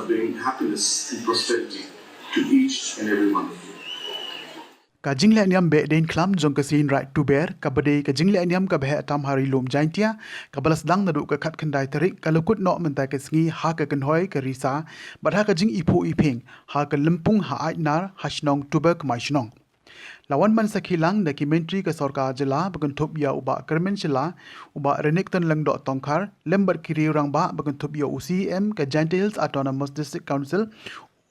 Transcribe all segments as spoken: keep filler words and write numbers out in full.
bring happiness and prosperity to each and every one of you. Ka jinglehniam Behdeiñkhlam jong ka Seiñraij Tuber, kaba dei ka jinglehniam kaba heh tam ha Ri Lum Jaiñtia, kaba la sdang naduh ka khatkhyndai tarik, ka la kut noh mynta ka sngi ha ka kynhoi ka Risa, bad ha ka jingiphuh iphieng ha ka lympung ha Aitnar, ha shnong Tuber Kmai Shnong. La wan ban sakhi lang da ki Myntri ka Sorkar Jylla ba kynthup ïa u Bah Kyrmen Shylla, u Bah Renikton Lyngdoh Tongkhar, lem bad ki riew rangbah ba kynthup ïa u C E M ka Jaintia Hills Autonomous District Council,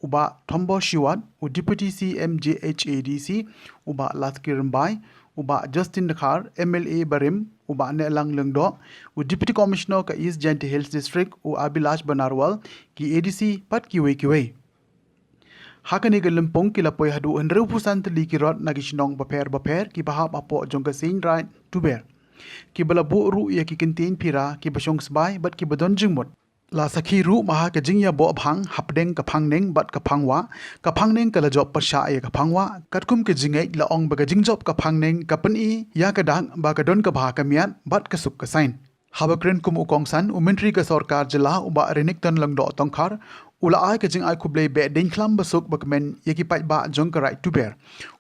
u Bah Thombor Shiwat, u Deputy C E M J H A D C, u Bah Ladkir Rymbai, u Bah Justin Dkhar, M L A barim, u Bah Nehlang Lyngdoh, u Deputy Commissioner ka East Jaintia Hills District, u Abhilash Banerwal, ki A D C, bad kiwei kiwei. Ha kane ka lympung ki la poi haduh hynriewphew san tylli ki rot na ki shnong bapher bapher kiba hap hapoh jong ka Seiñraij Tuber, kiba la buh ruh ïa ki kyntien phira kiba shong sbai bad kiba don jingmut. La sakhi ruh ma ha ka jingïaboh bhang hapdeng ka phangneng bad ka phangwah. Ka phangneng ka la jop pyrshah ïa ka phangwah, katkum ka jingngeit la ong ba ka jingjop ka phangneng ka pyni ïa ka dak ba ka don ka bha ka miat bad ka suk ka saiñ. Haba kren kum u kongsan, u Myntri ka Sorkar Jylla u Bah Renikton Lyngdoh Tongkhar u la ai ka jingai khublei Behdeiñkhlam basuk bakmen ïa ki paidbah jong ka Raij Tuber.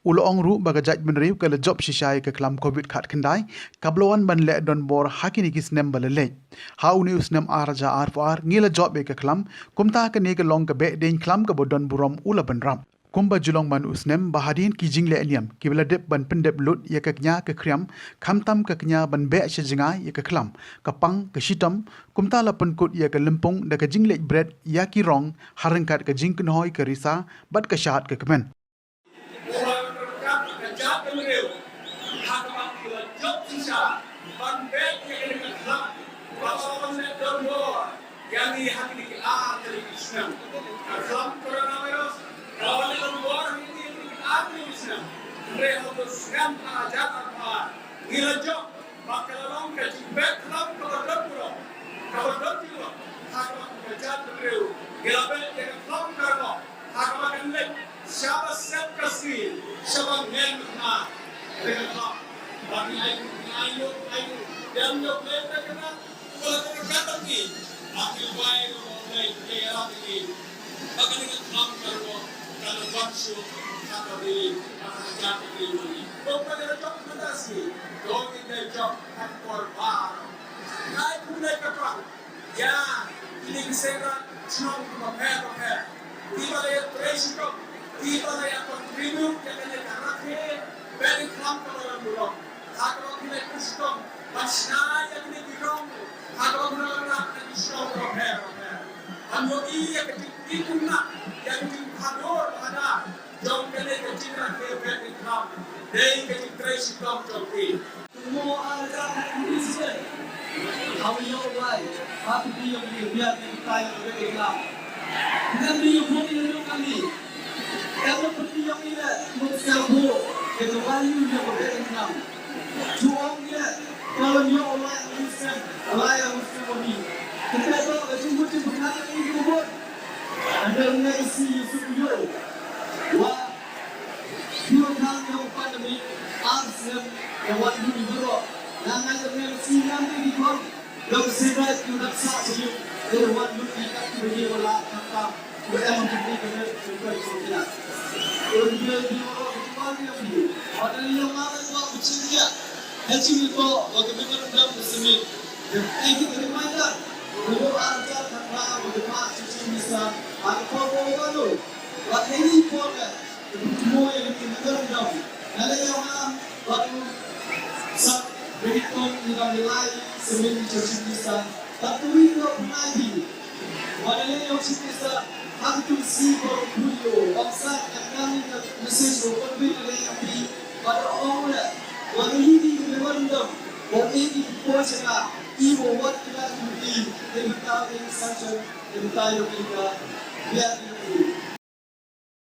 U la ong ruh ba ka jaitbynriew ka la jop shisha ïa ka khlam Covid khatkhyndai, kaba la wan ban leh donbor ha kine ki snem ba la leit. Ha une u snem ar hajar arphew ar ngi la jop ïa ka khlam, kumta kane ka long ka Behdeiñkhlam kaba don burom u la bynrap. Kumba ju long man u snem ba hadien ki jinglehniam kiba la dep ban pyndep lut ïa ka kñia ka khriam, khamtam ka kñia ban beh sha jngai ïa ka khlam, ka pang, ka shitom, kumta la pynkut ïa ka lympung da ka jingleit bret ïa ki rong ha ryngkat ka jingkynhoi ka Risa bad ka shad ka kmen. Ïa ngi ha kine ki ar tylli ki snem. Ka khlam coronavirus ka la wan don bor ha kine ki ar tylli ki snem. Hynrei ha u snem ar hajar arphew ar ngi la jop ba ka la long ka jingbeh khlam kaba don burom, kaba don jingmut ha kaba kum ka jaitbynriew ngi la beh ïa ka khlam ka rngok ha kaba kan leit shaba sep ka sngi, shaba ngeng ka khlam. Ïa ka khlam ba ngi ai, ngi ai ïoh, ai ïoh, dem ïoh leit ka khlam. Ïa kine ki seng shnong kiba pher bapher kiba la ïatrei shitom, kiba la ïa contribute ïa kane ka rakhe Behdeiñkhlam kaba don burom. Ha kaba ki la ïa shitom ban shna ïa kine ki rong ha kaba ki la ïa rah na ki shnong kiba pher bapher. Ban ïohi ïa ka jingkitkhlieh, ïa ka jingkhadur ba hadien jong kane ka jingrakhe Behdeiñkhlam dei ka jingtrei shitom jong ki. Mo ar hajar khatwei sien. Haba ïoh lai ha pyrdi ïong i biang i tai ïong i lam. Ngan di ïong i ïong kami. Em pyrdi ïong i le mo sel bo. Ke to ban ïong i ïong i lam. Tu ong i le. Kalau ïoh lai ïong i sem. Lai ïong i sem mo ni. Kita to ke tu mo tu bukan i ïong i. Anda ngai si Yusuf ïong. Wa. Phi ong khang ïa u pandemic, ar snem ïa wan lut ïa baroh. Nga ngeit ïa nga sngewsih ïa ki khon. Ïa u sngewsih ïa u nabsah sha ïing. Ïa wan lut ïa kat kiba ïa u lah khamtam. Ïa em ïa ki kane ki kane ki kane. Ïa u ïa u ïa u ïa u ïa u. Wan ïa u ïa u ïa u ïa u ïa u. Hei jingïatoh wa ka memorandum ka submit. Thank you very much. Ka ïoh ar hajar khatphra wa ka Chief Minister. Ar hajar khatphra wa ka Chief Minister. Bad ha kine ki por eh, ka bynta ïa kane ka memorandum, nga la ïa ong bad u Sir Renikton Lyngdoh Tongkhar, Sir Renikton Chief Minister, bad kawei ka pynai hi. Bad nga la ïa ong Chief Minister, ha katu ka sngi ba u khuid ïa u, ong Sir, nga kynmaw ïa ka message ba u convey na ka M P, bad u ong leh, ba kane ka memorandum, ba ïa ki por sha ka, i ba wat ki la ki, ki ba ta ki sanction, ki ba ta ïa ki ka, ïa ki